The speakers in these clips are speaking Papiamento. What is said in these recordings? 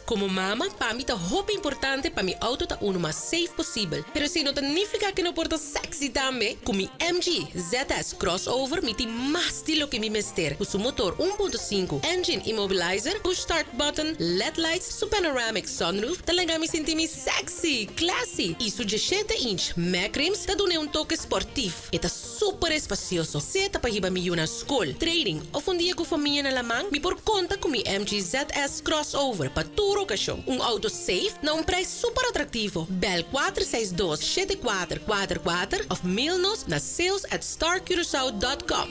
Komo mama, pa mi ta hopi importante pa mi outo ta unu mas safe posibel. Pero esei no ta nifiká ku e no por ta sexy tambe. Ku mi MG ZS Crossover mi tin mas di loke mi mester. Ku su motor 1.5, engine immobilizer, push start button, led lights, su panoramic sunroof ta laga mi sinti mi sexy, classy i su 17 inch Mac rims ta dun'e un toke sportief. E ta super espasioso. Sea ta pa hiba mi yu na skol, training òf un dia ku famia na laman, mi por konta ku mi MG ZS Crossover pa tur okashon. Un outo safe na un prijs super atraktivo. Bel 462 7444 òf mail nos na sales at starcuracao dot com.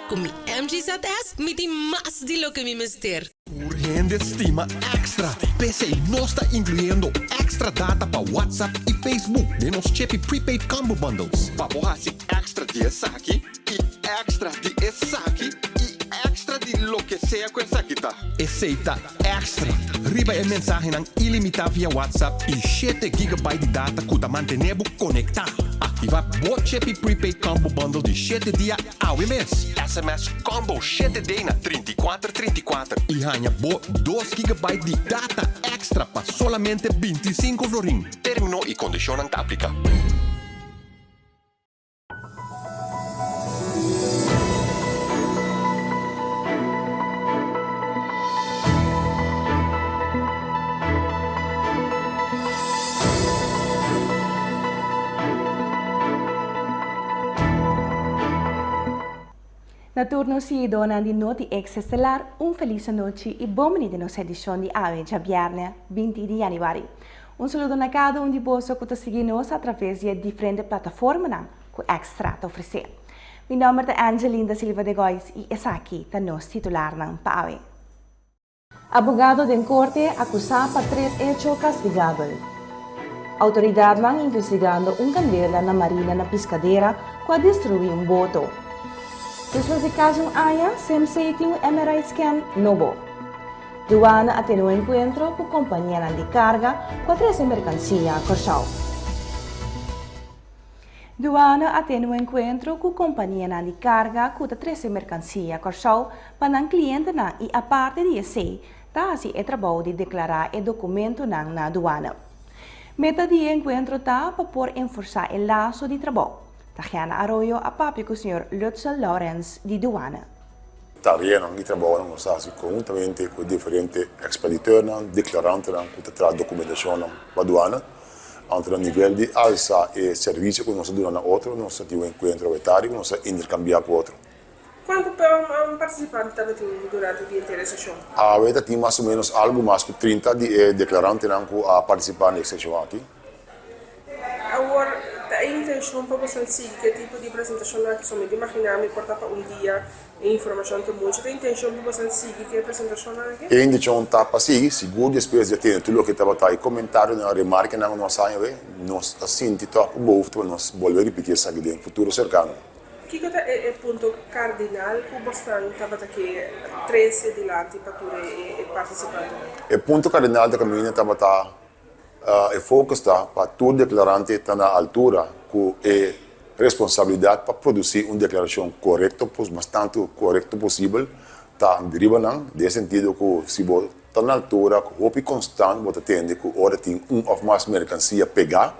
Ku mi MG ZS mi tin mas di loke mi mester. Tur hende stima extra. P'esei nos ta inkluyendo extra data pa WhatsApp i Facebook den nos Chepi Prepaid Combo Bundles. Pa bo hasi extra di esaki i extra di esaki i extra di loke sea ku esaki ta. Esei ta extra riba e mensahenan ilimitá via WhatsApp i shete gigabyte di data ku ta mantené bo konektá. Aktivá bo Chepi Prepaid Combo Bundle di shete dia Awe mes, sms Combo 7D na 34 34 i haña bo dos gigabyte di data extra pa solamente 25 florin. Término i kondishonnan ta apliká. Na tur nos siguidónan di Noti Extra Estelar, un felis anochi i bon bini den nos edishon di awe djabièrnè 20 di yanüari. Un saludo na kada un di boso ku ta sigui nos atraves di e diferente plataformanan ku Extra ta ofresé. Mi nòmber ta Angeline da Silva de Gois i esaki ta nos titularnan pa awe. Abogado den korte akusá pa tres echo kastigabel. Outoridatnan investigando un kandela na marina na Piscadera ku a destruí un boto. Despues di kasi un aña, CMC tin un MRI scan nobo. Duana a tene un enkuentro ku kompanianan di karga ku a trese merkansia Kòrsou. Duana a tene un enkuentro ku kompanianan di karga ku ta trese merkansia Kòrsou pa nan klientenan i aparte di esei ta hasi e trabou di deklará e dokumentonan na duana. Meta di e enkuentro ta pa por enforsá e laso di trabou. Tagiana Arroyo a papia ku señor Lutzel Lourens di Duana. Tareanan i trabounan nos ta hasi konhuntamente ku e diferente ekspediteurnan, deklarantenan ku ta traha dokumentashonnan pa duana. Anto na nivel di alsa e servisio ku nos ta duna na otro, nos ta tin un enkuentro awetari ku nos ta interkambiá ku otro. Kuantu partisipante tabatin durante di henter e seshon? Awe ta tin mas o ménos algu mas ku 30 di e deklarantenan ku a partisipá na e seshon aki. Awor, ta e intenshon pa boso sigui ku e tipo di presentashonnan aki? Somente imaginá mi por ta pa un dia E informashon ta muchu. Ta intenshon pa boso sigui ku e presentashonnan aki? E intenshon ta pa sigui, sigur despues di a tende tur loke tabata e komentarionan, remarkenan ku nos a haña awe, nos ta sinti tòg ku behoefte pa nos bolbe ripití esaki den futuro serkano. Kiko ta e punto kardinal ku bosnan tabata ke trese dilanti pa tur e partisipantenan? E punto kardinal ta kaminda tabata E focus ta pa tur declarante ta na altura cu e responsabilidad pa produci un declaracion corecto, mas tanto corecto posibel, ta riba nan, den e sentido cu si bo ta na altura cu hopi constant bo ta tende cu ora tin un of mas mercancia pega,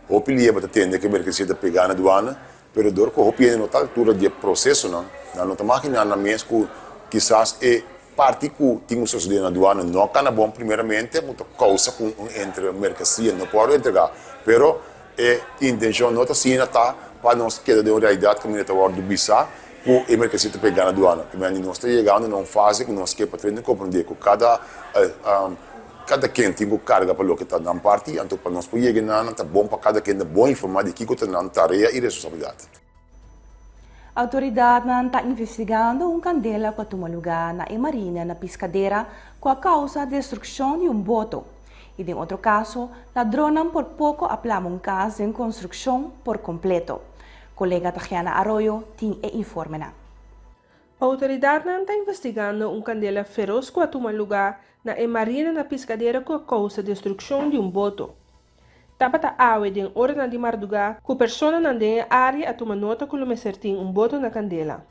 hopi lia bo ta tende cu e mercancia ta pega na duana, pero dor cu hopi hende no ta altura di e procesonan, nan no ta magina nan mes cu kisas e Parti ku tin ku sosodé na duana no kana bon primeramente ku ta kousa ku un entre merkansia no por entregá. Pero e intenshon no ta asina ta pa nos keda den un realidat kaminda ta wòrdu bisá ku e merkansia ta pegá na duana. Primeramente nos ta yegando na un fase ku nos ke pa trende komprendé ku kada kada ken tin ku karga pa loke ta nan parti anto pa nos por yega na nan ta bon pa kada ken ta bon informá di kiko ta nan tarea i responsabilidat. Autoridadnan ta investigando un candela cu a tuma luga na e marina na Piscadera cu a causa destruccion di un boto. Y den otro caso, ladronnan por poco a plama un cas den construccion por completo. Colega Tagiana Arroyo tin e informenan. Autoridadnan ta investigando un candela feroz cu a tuma luga na e marina na Piscadera cu a causa destruccion di un boto. Tabata awe den oranan di mardugá ku personanan den e área a tuma nota ku lo mester tin un boto na kandela.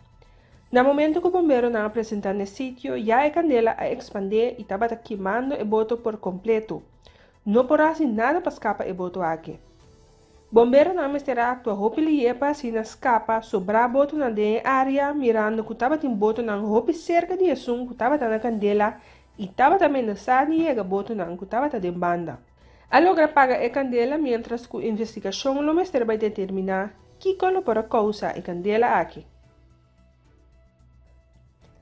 Na momento ku bomberonan a presentá n'e sitio ya e kandela a ekspandé i tabata kimando e boto por kompleto. No por hasi nada pa skapa e boto aki. Bomberonan mester a aktua hopi lihé pa asina skapa sobrá botonan den e área mirando ku tabatin botonan hopi serka di esun ku tabata na kandela i tabata menasá di yega botonan ku tabata den banda. A logra paga e kandela miéntras ku investigashon lo mester bai determiná kiko lo por a kousa e kandela aki.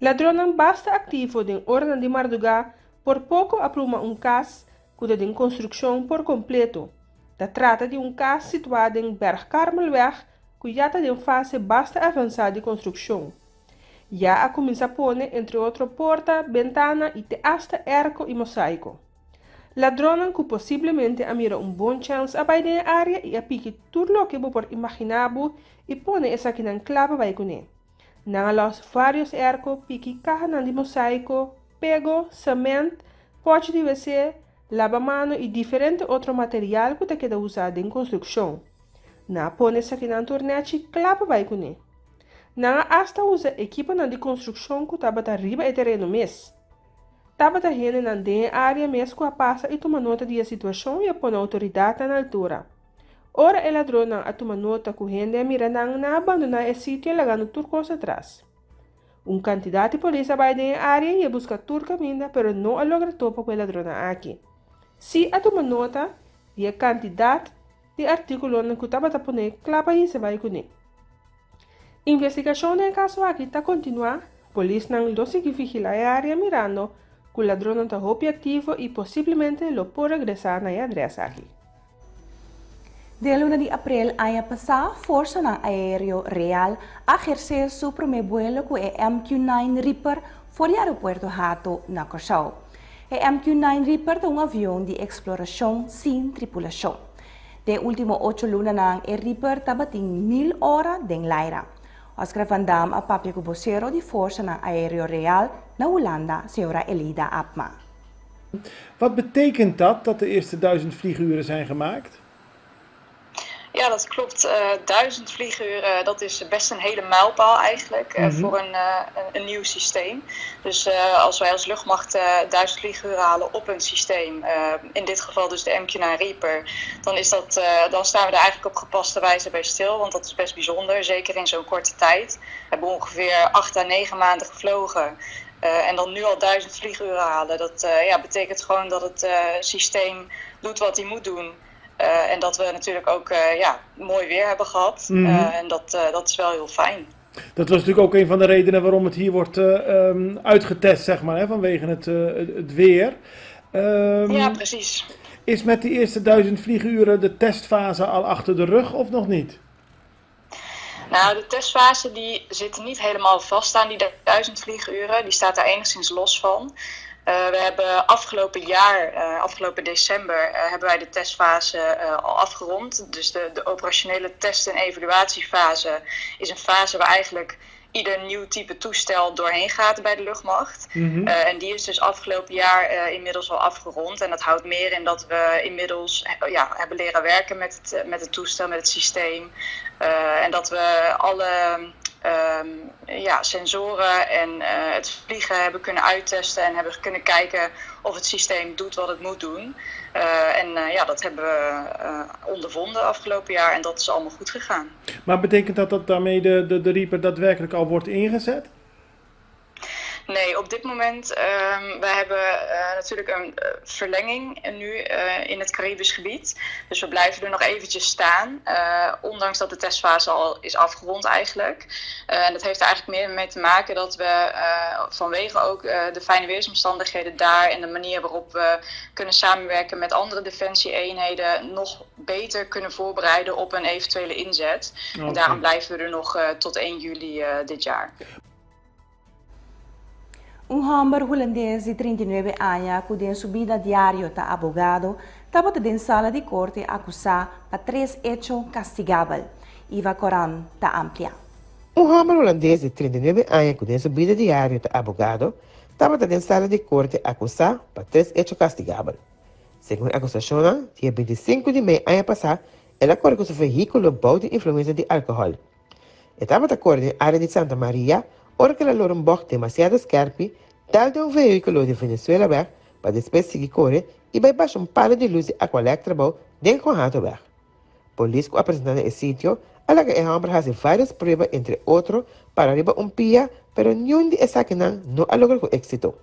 Ladronnan basta aktivo den oranan di mardugá por poko a pluma un kas ku ta den konstrukshon por kompleto. Ta trata di un kas situá den Bergkarmelweg ku ya ta den fase basta avansá di konstrukshon. Ya a kuminsá pone entre otro porta, bentana i te asta èrko i mosaiko. Ladronnan ku posiblemente a mira un bon chèns a bai den e área i a piki tur loke bo por imaginá bo i pone esakinan kla pa bai kuné. Nan a lòs vários èrko, piki kahanan di mosaiko, pego, semènt, pòchi di wc, labamano i diferente otro material ku ta keda usá den konstrukshon. Nan a pone esakinan tur nèchi kla pa bai kuné. Nan a asta usa ekiponan di konstrukshon ku tabata riba e tereno mes. Tabata hendenan den e área mes ku a pasa i tuma nota di e situashon i a pone outoridatnan na altura. Ora e ladronnan a tuma nota ku hende a mira nan, nan a bandoná e sitio lagando tur kos atras. Un kantidat di polis a bai den e área i a buska tur kaminda pero no a logra topa ku e ladronnan aki. Sí a tuma nota di e kantidat di artíkulonan ku tabata poné kla pa hisa bai kuné. Investigashon den e kaso aki ta kontinuá, polisnan lo sigui vigilá e área mirando ku ladronnan ta hopi aktivo i posiblemente lo por regresá na e adrès aki. Den luna di aprel aña pasá, Forsanan Aéreo Real a ehersé su promé buelo ku e MQ-9 Reaper for di aeropuerto Hato na Kòrsou. E MQ-9 Reaper ta un avion di eksplorashon sin tripulashon. Den último ocho lunanan e Reaper tabatin mil ora den laira. Oscar van Dam a papia ku bosero di Forsanan Aéreo Real na Hulanda, señora Elida Abma. Wat betekent dat, dat de eerste 1000 vlieguren zijn gemaakt? Ja, dat klopt. 1000 vlieguren, dat is best een hele mijlpaal eigenlijk voor een nieuw systeem. Dus als wij als luchtmacht 1000 vlieguren halen op een systeem, in dit geval dus de MQ-9 Reaper, dan staan we daar eigenlijk op gepaste wijze bij stil. Want dat is best bijzonder, zeker in zo'n korte tijd. We hebben ongeveer 8 à 9 maanden gevlogen. En dan nu al 1000 vlieguren halen, dat ja, betekent gewoon dat het systeem doet wat hij moet doen. En dat we natuurlijk ook ja, mooi weer hebben gehad. En dat is wel heel fijn. Dat was natuurlijk ook een van de redenen waarom het hier wordt uitgetest, zeg maar, hè, vanwege het weer. Ja, precies. Is met die eerste 1000 vlieguren de testfase al achter de rug of nog niet? Nou, de testfase die zit niet helemaal vast aan die 1000 vlieguren. Die staat daar enigszins los van. We hebben afgelopen jaar, afgelopen december, hebben wij de testfase al afgerond. Dus de operationele test- en evaluatiefase is een fase waar eigenlijk ieder nieuw type toestel doorheen gaat bij de luchtmacht. En die is dus afgelopen jaar inmiddels al afgerond. En dat houdt meer in dat we inmiddels ja, hebben leren werken met het toestel, met het systeem. En dat we alle ja, sensoren en het vliegen hebben kunnen uittesten en hebben kunnen kijken of het systeem doet wat het moet doen. En ja, dat hebben we ondervonden afgelopen jaar en dat is allemaal goed gegaan. Maar betekent dat dat daarmee de Reaper daadwerkelijk al wordt ingezet? Nee, op dit moment, we hebben natuurlijk een verlenging nu in het Caribisch gebied. Dus we blijven er nog eventjes staan, ondanks dat de testfase al is afgerond eigenlijk. En dat heeft er eigenlijk meer mee te maken dat we vanwege ook de fijne weersomstandigheden daar en de manier waarop we kunnen samenwerken met andere defensie-eenheden nog beter kunnen voorbereiden op een eventuele inzet. En daarom blijven we er nog tot 1 juli dit jaar. Un hòmber hulandes di 39 aña ku den su bida diario ta abogado, tabata den sala di korte akusá pa tres echo kastigabel. Iva Coran ta amplia. Un hòmber hulandes di 39 aña ku den su bida diario ta abogado, tabata den sala di korte akusá pa tres echo kastigabel. Segun akusashon, dia 25 di mei aña pasá, el a kore ku su vehíkulo bou di influensia di alkohòl. E tabata kore den área di Santa Maria. ora ku el a lora un bògt demasiado skèrpi, dal den un vehíkulo di Venezuelaweg pa despues sigui kore i bai basha un palu di lus di Aqualectra bou den Juan Hatoweg. Polis ku a presentá na e sitio a laga e hòmber hasi vários prueba entre otro para riba un pia pero niun di esakinan no a logra ku éksito.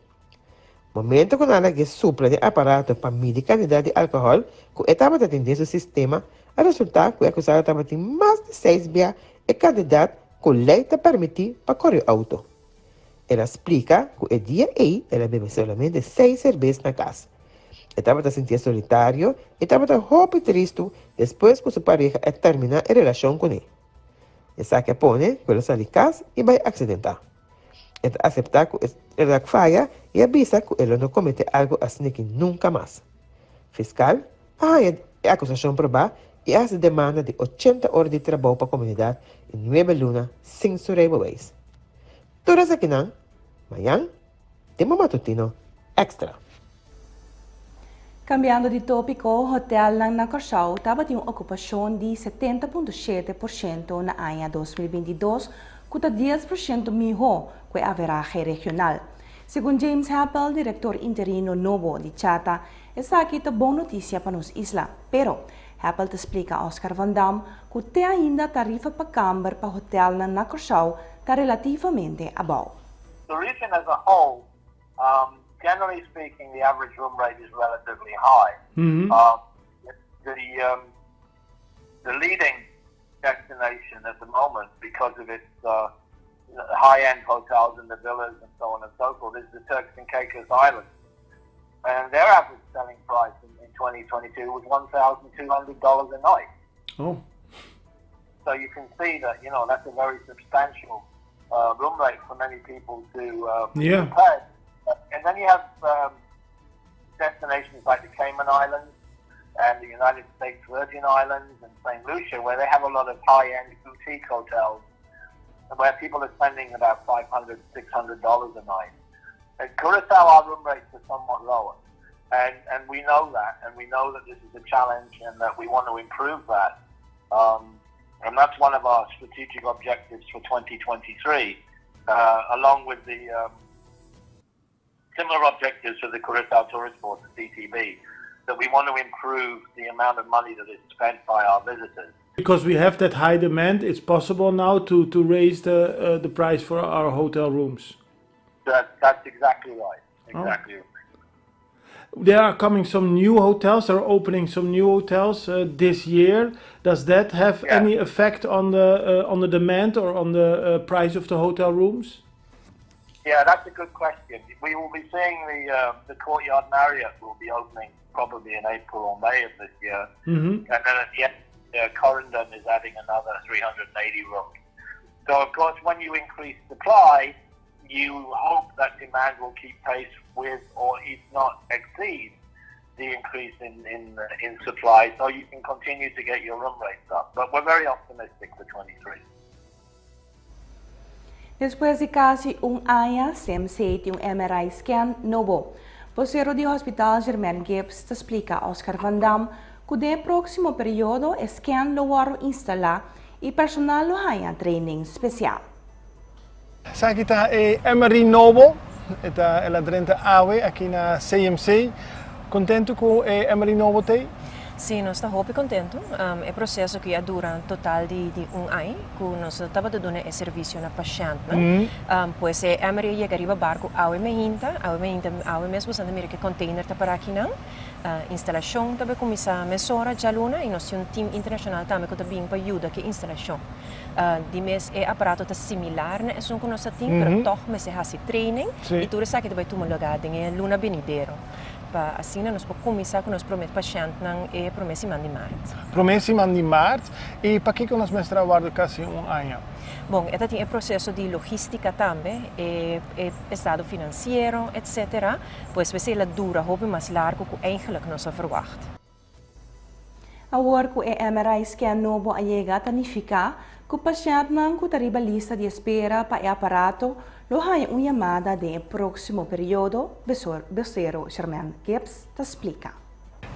Momento ku nan a lag'é supla den aparato pa midi kantidat di alkohòl ku e tabata tin den su sistema a resultá ku e akusado tabatin mas di seis bia e kantidat ku lei ta permití pa kore outo. El a splika ku e dia ei el a bebe solamente seis serbes na kas. E tabata sintié solitario i tabata hopi tristu despues ku su pareha a terminá e relashon kuné. Esaki a pone ku el a sali kas i bai aksidentá. E ta aseptá ku el a faya i a bisa ku e lo no kometé algu asin'aki nunka mas. Fiskal a haña e akusashon probá i a hasi demanda di ochenta ora di trabou pa komunidat i nuebe luna sin su reibeweis. Tur esakinan, mañan den bo matutino Extra. Kambiando di tópiko, hotelnan na Kòrsou tabatin un okupashon di 70.7% na aña 2022, ku ta 10% mihó ku e averahe regional. Segun James Happel, direktor interino nobo di CHATA, esaki ta bon notisia pa nos isla. Pero, Happel ta splika Oscar van Dam ku te ainda tarifa pa kamber pa hotelnan na Kòrsou ta relativamente abou. The region as a whole, generally speaking, the average room rate is relatively high. The leading destination at the moment, because of its high-end hotels and the villas and so on and so forth, is the Turks and Caicos Islands. And their average selling price in 2022 was $1,200 a night. Oh. So you can see that that's a very substantial room rate for many people to pay. And then you have destinations like the Cayman Islands and the United States Virgin Islands and St. Lucia, where they have a lot of high-end boutique hotels where people are spending about $500, $600 a night. In Curaçao, our room rates are somewhat lower. And we know that, and we know that this is a challenge and that we want to improve that. And that's one of our strategic objectives for 2023, along with the similar objectives for the Curaçao Tourist Board, the CTB, that we want to improve the amount of money that is spent by our visitors. Because we have that high demand, it's possible now to raise the price for our hotel rooms. That's exactly right. Exactly. Oh. There are coming some new hotels, they're opening some new hotels this year. Does that have any effect on the demand or on the price of the hotel rooms? Yeah, that's a good question. We will be seeing the Courtyard Marriott will be opening probably in April or May of this year. And then at the end, Corendon is adding another 380 rooms. So, of course, when you increase supply, you hope that demand will keep pace with, or if not exceed, the increase in supply, so you can continue to get your room rates up. But we're very optimistic for 23. Despues di kasi un aña, CMC tin un MRI scan nobo. Bosero di Hospital Germain Gibbs ta splika Oscar Van Dam ku den próksimo periodo e scan lo wòrdu instalá i personal lo haña training spesial. Esaki ta e MRI nobo, ta el a drenta awe aki na CMC. Kontentu ku e MRI nobo t'ei? Si, nos ta hopi kontentu. E proseso ku a dura total di un aña, ku nos tabata duna e servisio na pashènt. Pues e MRI a yega riba barku awe mainta, awe mainta, awe mes bo mira ku e container ta pará akinan. Instalashon tambe a kuminsá mesora djaluna i nos tin un team internashonal tambe ku ta bin pa yuda ku e instalashon. Di mes e aparato ta similar na esun ku nos tin, pero toch mester hasi training i tur esaki ta bai tuma lugá den e luna benidero. Pa asina nos por kuminsá ku nos promé pashèntnan e promé siman di mart. Promé siman di mart. I pakiko nos mester a warda kasi un aña? Bon, e tin e proseso di logístika tambe, e estado finansiero, etc. Pues esei a dura hopi mas largu ku eigenlijk nos a verwacht. Awor ku e MRI scan nobo a yega ta nifiká ku pashèntnan ku ta riba lista di espera pa e aparato lo haña un yamada den e próksimo periodo, bosero Sherman Gibbs ta splika.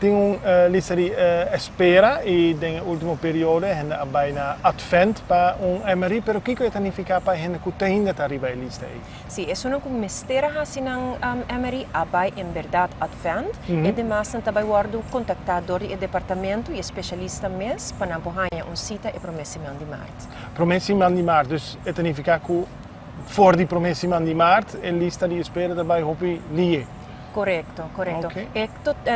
Tin un lista di espera y den e ultimo periodo e hende a bay na Advent pa un MRI, pero kico e ta nifica pa e hende cu te ainda ta riba e lista ey? Si, esunnan cu mester a haci nan MRI a bay en berdad Advent, e demasnan ta bay wordo contacta door di e departamento y e specialista mes pa nan por haya un cita e prome siman di maart. Prome siman di maart, dus e ta nifica cu for di prome siman di maart e lista di espera ta bay hopi lie. Korekto, korekto. E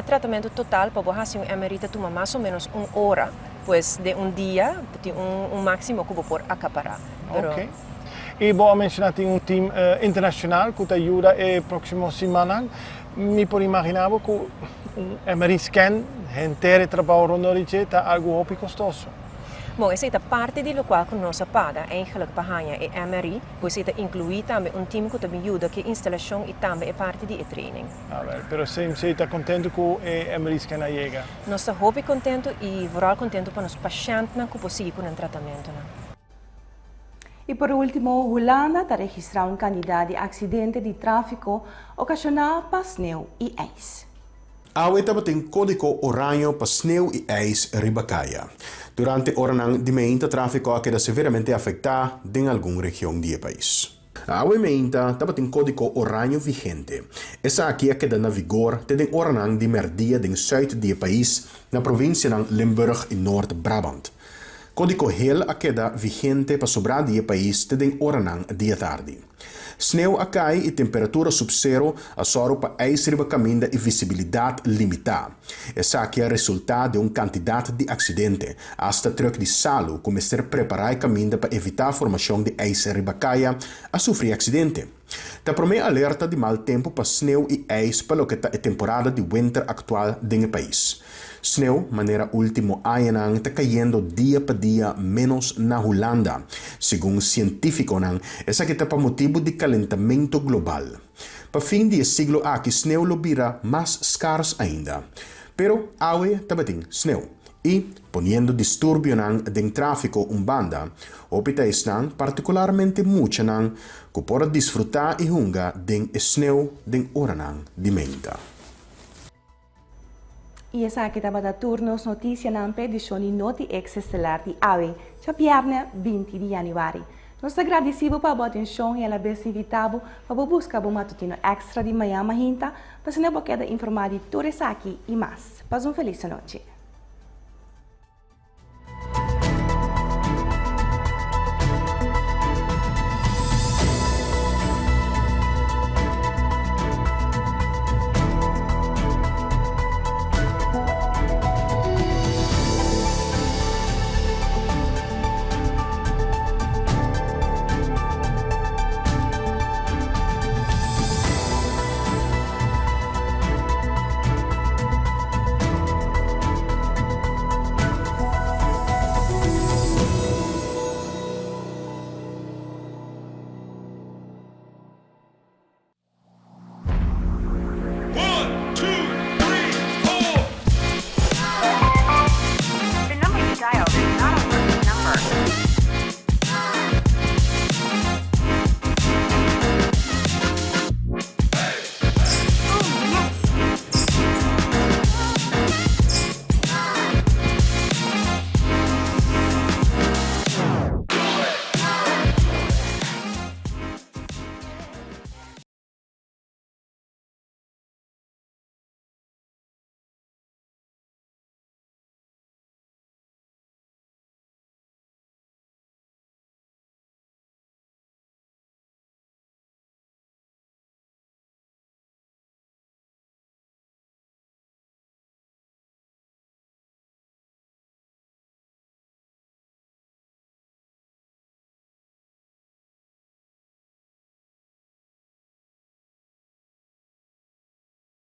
tratamentu total pa bo hasi un MRI ta tuma mas o ménos un ora, pues den un dia bo tin un máksimo ku bo por akapará. Pero. Oke. I bo a menshoná tin un tim internashonal ku ta yuda e próksimo simannan. Mi por imaginá bo ku un MRI scan, henter e trabou rondó di dje, ta algu hopi kostoso. Bon, esei ta parti di lokual ku nos a paga eigenlijk pa haña e MRI. Pues e ta inclui tambe un team cu ta bin yuda cu e instalacion y tambe e parti di e training. Awel, pero CMC ta contento cu e MRI scan a yega? Nos ta hopi contento y vooral contento pa nos pashentnan cu por sigui cu nan tratamentonan. Y por ultimo, Hulanda ta registra un cantidad di accidente di trafico ocasiona pa sneeuw y ijs. Awe tabatin kódigo oraño pa sneu i ijs riba kaya. Durante oranan di meinta tráfiko a keda severamente afektá den algun region di e pais. Awe meinta tabatin kódigo oraño vigente. Esaki a keda na vigor te den oranan di mèrdia den sùit di e pais, na provinsianan Limburg i Noord-Brabant. Kódigo hel a keda vigente pa sobrá di e pais te den oranan di atardi. Sneu a kai i temperatura sub-sero a sòru pa ijs riba kaminda i visibilidat limitá. Esaki a resultá den un kantidat di aksidente. Asta trùk di salu ku mester prepará e kaminda pa evitá formashon di ijs riba kaya a sufri aksidente. Ta promé alerta di mal tempu pa sneu i ijs pa loke ta e temporada di winter aktual den e pais. Sneu, manera último añanan, ta kayendo dia pa dia ménos na Hulanda. Segun sientífikonan, esaki ta pa motibu di kalentamentu global. Pa fin di e siglo aki sneu lo bira mas skars ainda. Pero awe tabatin sneu. I, poniendo disturbionan den tráfiko un banda, hopi ta esnan, partikularmente muchanan, ku por a disfrutá i hunga den e sneu den oranan di meinta. I esaki tabata tur nos notisianan p'e edishon di Noti Ex Estelar di awe, djabièrnè 20 di yanüari. Nos ta gradisí bo pa bo atenshon i alabes invitá bo pa bo buska bo matutino èkstra di mañan mahinta pa asina bo keda informá di tur esaki i mas. Pasa un felis anochi.